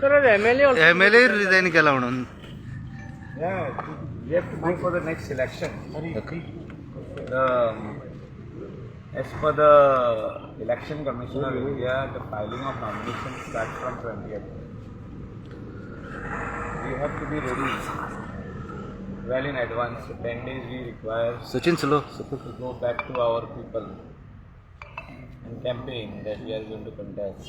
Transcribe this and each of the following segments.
Sir, MLA. MLA resign केला म्हणून. Yeah, we have to go for the next election. The, as per the Election Commission of India, the filing of nomination starts from 20th. We have to be ready well in advance. So 10 days we require Sachin, slow. To go back to our people and campaign that we are going to contest.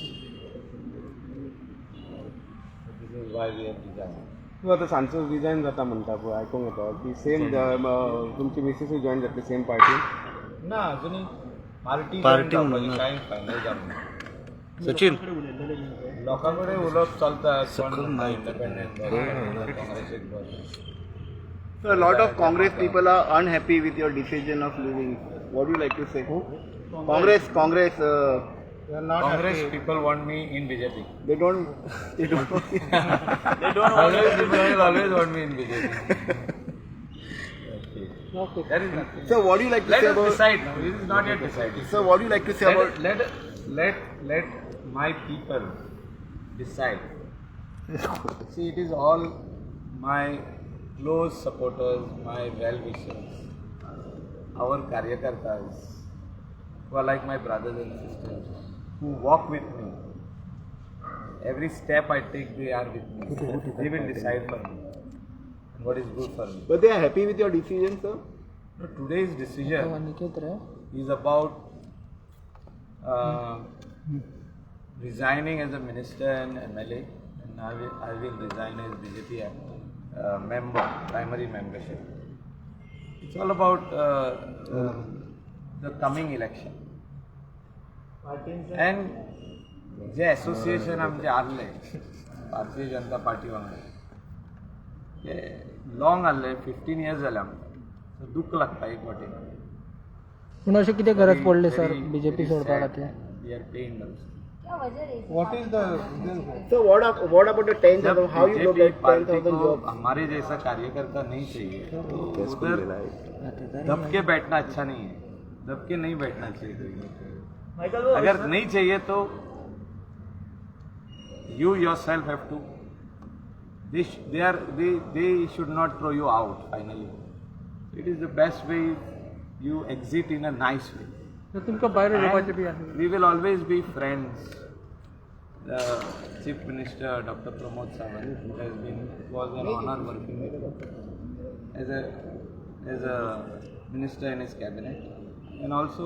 So this is why we have resigned. तूं आतां सांजचो resign जाता म्हणटा पळय, आयकूंक येता की same तुमची मिसीसूय जॉयन जातली सेम पार्टी? ना, अजूनही पार्टी पार्टी म्हणून ना. काय फायनल जावंक ना. सचिन. लोकां कडेन उलोवप चलता, कोण सकयल म्हणटा मायक. इंडिपेंडंट, काँग्रेसीक बरें. So a lot of Congress people are unhappy with your decision of leaving. What do you like to say? Congress, Congress, Congress people want me in BJP. They don't, they don't. Congress people will always want me in BJP. Okay. There is nothing. So what do you like to Let say us about? Decide now. It is not yet decided. So what do you like to say about? Let my people decide. See, it is all my close supporters, my well wishers, our karyakartas, who are like my brothers and sisters, who walk with me. Every step I take, they are with me. They will decide for me and what is good for me. But they are happy with your decision, sir. No, today's decision is about resigning as a minister and MLA, and I will resign as BJP member, primary membership. It's all about the coming election. And J association आमचें आहलें Bharatiya Janata party वांगडा, ते long आहलें, 15 years जाले आमकां. So दुख्ख लागता एक वाटेन. पूण अशें कितें गरज पडली सर बीजेपी सोडपा खातीर? We are pained also. What is the So what about the 10,000? How you look BJP at ten party thousand co jobs? हमारे जैसा कार्यकर्ता नहीं चाहिए तो उधर दब के बैठना अच्छा नहीं है. दब के नहीं बैठना चाहिए कोई. अगर नहीं चाहिए तो you yourself have to, they are they should not throw you out. Finally, it is the best way you exit in a nice way. तुमकां भायर उलोवपाचें बी आसा. We will always be friends. The Chief Minister, Dr. Pramod Sawant, has been was an honor working with him as a minister in his cabinet, and also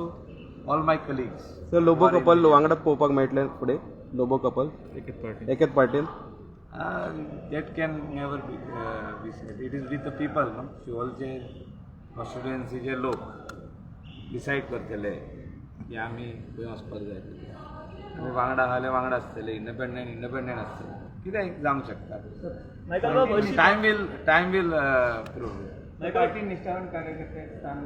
all my colleagues sir, Lobo who are in couple BJP. वांगडात पळोवपाक मेळटलें फुडें, लोबो कपल एकेच पार्टीन? That can never be said. It is with the people, no? शिवोलचे कॉन्स्टिट्युएन्सीचे लोक decide करतले की आमी खंय वचपाक जाय ते. आमी वांगडा जाल्यार वांगडा आसतले, इंडिपेंडंट इंडिपेंडंट आसतले, कितेंय जावंक शकता. Time will prove. Party निश्ठावान कार्यकर्ते स्थान.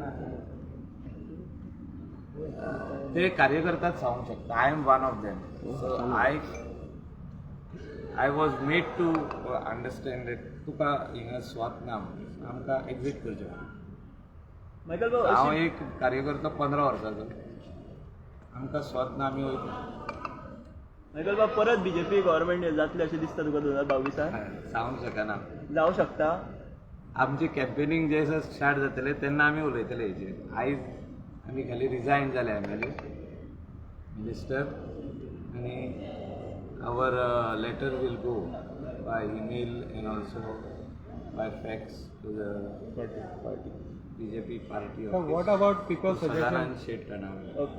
ते कार्यकर्ताच सांगूंक शकता. I am one of them, so I was made to understand that तुका हिंगा स्वात ना म्हणून आमकां एक्झीट करचें पडलें. हांव एक कार्यकर्ता 15 वर्सांचो, आमकां स्वात ना, आमी वयता. मायकल बाब, परत बीजेपी गव्हर्मेंट जातलें अशें दिसता तुका 2022त? सांगूंक शकना. जावं शकता. आमचें कॅम्पेनींग जे दिसा स्टार्ट जातलें तेन्ना आमी उलयतले हेजेर. आयज आमी खाली रिजायन जाले एमएलए, मिनिस्टर, आनी our letter will go by email and also by fax to the party, BJP party. What about people suggestion? Sadanand Shet Ranawade.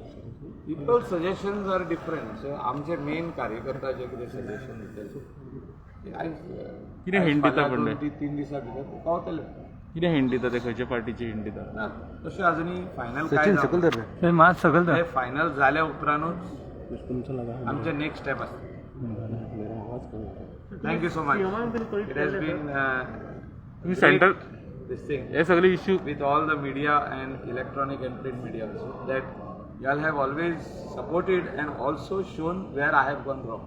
People suggestions are different. So आमचे मेन कार्यकर्ता जे कितें suggestion दितले ते आयज कितें hint दिता फाल्यां पण दोन ते? तीन दिसां भितर पावतले. कितें हिंट दिता ते? खंयच्या पार्टीची हिंट दिता? ना, तशें अजुनूय फायनल काय सचिन, सकयल धर रे. मात सकयल. ते फायनल जाल्या उपरांतूच आमचे नेक्स्ट स्टेप आसता. Thank you so much. It has been तुम्ही सेंट्रल this thing हे सगळे issue with all the media and electronic and print media also, that y'all have always supported and also shown where I have gone wrong.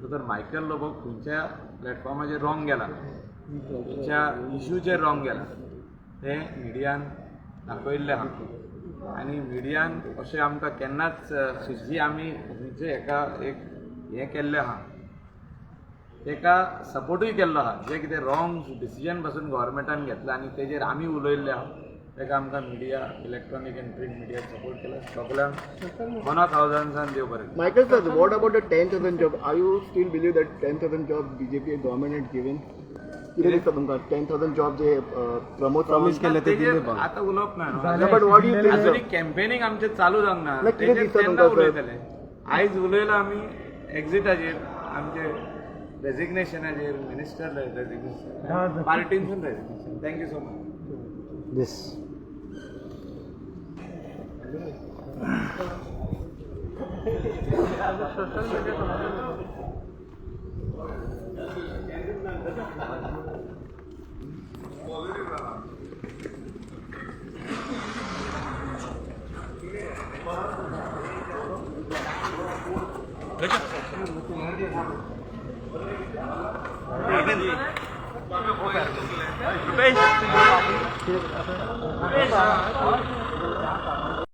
तर Michael Lobo खंयच्या प्लॅटफॉर्माचेर wrong गेला, खंयच्या इश्यूचेर wrong गेला, तें मिडियान दाखयल्लें आहा. आनी मिडियान अशें आमकां केन्नाच जी आमी जे हेका एक हें केल्लें आहा तेका सपोर्टूय केल्लो आहा. जे कितें रॉंग डिसिजन पासून गव्हर्मेंटान घेतला आनी तेजेर आमी उलयल्ले आहा तेका आमकां media, electronic and print मिडियान support केला. सगल्यांक मना काळजांसान देव बरें करूं. Michael sir, what about the 10,000 job? Are you still believe that 10,000 job BJP government had given? कितें दिसता तुमकां 10,000 जॉब जे प्रमोद प्रॉमिस केले ते दिले तेजेर पण. आतां उलोवप ना न्हू. But what you think अजूनही कॅम्पेनिंग आमचें चालू जावंक ना. ना, कितें तेजेर दिसता तेन्ना तुमकां, सर? उलयतले. आयज उलयला आमी एक्झिटाचेर, आमचे रेजिग्नेशनाचेर, मिनिस्टर रेजिग्नेशन, पार्टीनसून resignation. Thank you so much. This Rupesh.